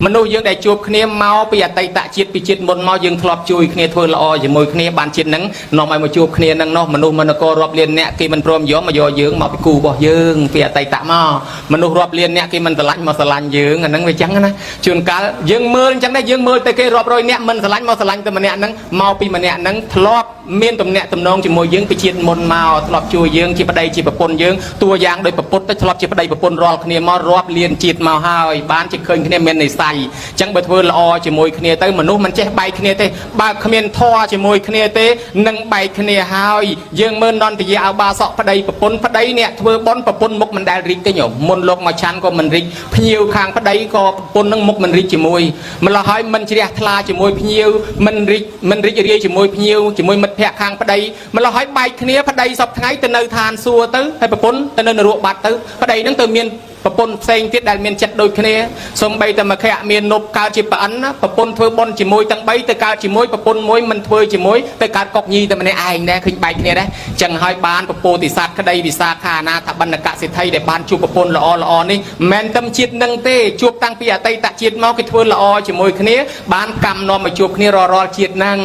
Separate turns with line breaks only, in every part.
មនុស្សយើងដែលជួបគ្នាមកពីអតីតជាតិពីជាតិមុនមកយើងធ្លាប់ជួយគ្នាធ្វើល្អជាមួយគ្នាបានជាតិហ្នឹងនាំឲ្យមកជួបគ្នាហ្នឹងនោះមនុស្សមនករាប់លានអ្នកគេមិនព្រមយកមកយកយើងមកពីគូរបស់យើងពីអតីតមកមនុស្សរាប់លានអ្នកគេមិនស្រឡាញ់មកស្រឡាញ់យើងអាហ្នឹងវាចឹងណាជួនកាលយើងមើលអញ្ចឹងដែរយើងមើលទៅគេរាប់រយអ្នកមិនស្រឡាញ់មកស្រឡាញ់តែម្នាក់ហ្នឹងមកពីម្នាក់ហ្នឹងធ្លាប់មានទំនាក់ទំនងជាមួយយើងពីជាតិមុនមកធ្លាប់ជួយយើងជាប្តីជាប្រពន្ធយើងតួយ៉ាងដោយប្រពុតទៅធ្លាប់ជាប្តីប្រពន្ធរាល់គ្នាមករាប់លានជាតិមកហើយបានជាឃើញគ្នាមាននិស័យអញ្ចឹងបើធ្វើល្អជាមួយគ្នាទៅមនុស្សមិនចេះបែកគ្នាទេបើគ្មានធម៌ជាមួយគ្នាទេនឹងបែកគ្នាហើយយើងមើលនន្តយាអបាសកប្តីប្រពន្ធប្តីអ្នកធ្វើបុណ្យប្រពន្ធមុខមិនដែលរីកទេញោមមុនលោកមកឆាន់ក៏មិនរីកភ្ញៀវខាងប្តីក៏ប្រពន្ធនឹងមុខមិនរីកជាមួយម្ល៉េះហើយមិនជ្រះថ្លាជាមួយភ្ញៀវមិនរីកមិនរីករាយជាមួយភ្ញៀវជាមួយមិត្តភ័ក្តិខាងប្តីម្ល៉េះហើយបែកគ្នាប្តីសពថ្ងៃទៅនៅឋានសួគ៌ទៅហើយប្រពន្ធទៅនៅនរកបាត់ទៅប្តីនឹងទៅមានប្រពន្ធផ្សេងទៀតដែលមានចិត្តដូចគ្នាសំបីតែមកខៈមាននប់កើតជាប្រអិនណាប្រពន្ធធ្វើបុណ្យជាមួយទាំង3ទៅកើតជាមួយប្រពន្ធមួយមិនធ្វើជាមួយទៅកើតកុកញីតែម្នាក់ឯងដែរឃើញបែកគ្នាដែរចឹងហើយបានពពោធិសត្វក្តីវិសាខានាថបណ្ឌកសិទ្ធិដែលបានជួបប្រពន្ធល្អល្អនេះមិនមែនតែជាតិនឹងទេជួបតាំងពីអតីតជាតិមកគេធ្វើល្អជាមួយគ្នាបានកម្មនាំមកជួបគ្នារាល់រាល់ជាតិហ្នឹង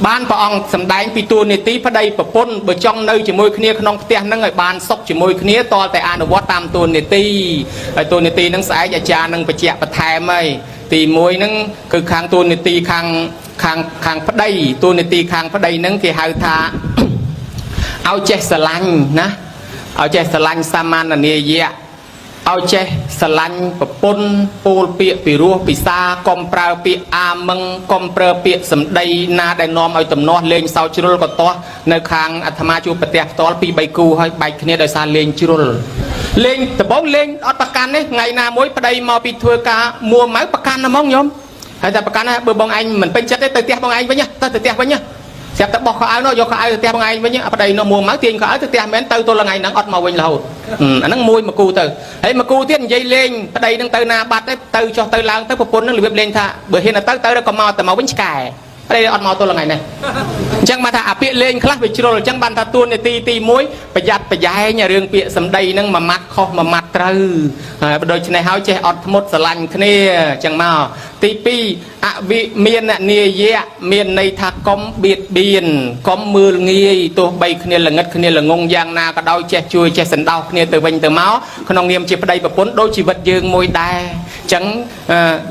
បានព្រះអង្គសម្ដែងពីតួនាទីប្តីប្រពន្ធបើចង់នៅជាមួយគ្នាក្នុងផ្ទះហ្នឹងឲ្យបានសុខជាមួយគ្នាតលតែអនុវត្តតាមតួនាទីហើយតួនាទីហ្នឹងស្អែកអាចារ្យនឹងបញ្ជាក់បន្ថែមហើយទី1ហ្នឹងគឺខាងតួនាទីខាងខាងខាងប្តីតួនាទីខាងប្តីហ្នឹងគេហៅថាឲ្យចេះស្រឡាញ់ណាឲ្យចេះស្រឡាញ់សាមននាយៈឲ្យចេះស្រឡាញ់ប្រពន្ធពោលពាក្យពីរោះពិសាកុំប្រើពាក្យអាមឹងកុំប្រើពាក្យសម្ដីណាដែលនាំឲ្យទំនាស់លេងសោចជ្រុលក៏ទាស់នៅខាងអាត្មាជួបប្រទះផ្ទាល់ពី3គូហើយបែកគ្នាដោយសារលេងជ្រុលលេងដំបងលេងអត់ប្រកាន់ទេថ្ងៃណាមួយប្តីមកពីធ្វើការមួម៉ៅប្រកាន់ណាហ្មងញោមហើយតែប្រកាន់ណាបើបងឯងមិនពេញចិត្តទេទៅផ្ទះបងឯងវិញទៅទៅផ្ទះវិញណាស្រាប់តែបោះខោអាវនោះយកខោអាវទៅផ្ទះបងឯងវិញប្តីនោះមួម៉ៅទាញខោអាវទៅផ្ទះមែនទៅទល់ថ្ងៃហ្នឹងអត់មកវិញរហូតអាហ្នឹងមួយមកគូទៅហើយមកគូទៀតនិយាយលេងប្តីហ្នឹងទៅណាបាត់ទេទៅចុះទៅឡើងទៅប្រពន្ធហ្នឹងរបៀបលេងថាបើហ៊ានទៅទៅក៏មកតែមកវិញឆ្កែប្តីអត់មកទល់ថ្ងៃនេះអញ្ចឹងបានថាអាពាក្យលេងខ្លះវាជ្រុលអញ្ចឹងបានថាតួនាទីទី1ប្រយ័ត្នប្រយែងរឿងពាក្យសម្ដីហ្នឹងមួយម៉ាត់ខុសមួយម៉ាត់ត្រូវហើយដូច្នេះហើយចេះអត់ធ្មត់ស្រឡាញ់គ្នាអញ្ចឹងមកទី2អវិមាននាយៈមានន័យថាកុំបៀតបៀនកុំមើលងាយទោះបីគ្នាល្ងិតគ្នាល្ងងយ៉ាងណាក៏ដោយចេះជួយចេះសន្តោសគ្នាទៅវិញទៅមកក្នុងនាមជាប្តីប្រពន្ធដូចជីវិតយើងមួយដែរអញ្ចឹង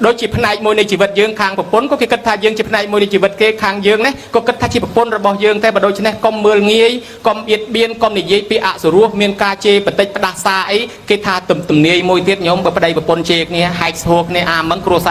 ដូចជាផ្នែកមួយនៃជីវិតយើងខាងប្រពន្ធក៏គេគិតថាយើងជាផ្នែកមួយនៃជីវិតគេខាងយើងនេះក៏គិតថាជាប្រពន្ធរបស់យើងតែបើដូច្នេះកុំមើលងាយកុំបៀតបៀនកុំនិយាយពីអសុរោះមានការជេរបតិចផ្ដាសាអីគេថាទំនាយមួយទៀតញោមបើប្តីប្រពន្ធជេរគ្នាហែកស្ហួរគ្នាអាមឹងគ្រួសារ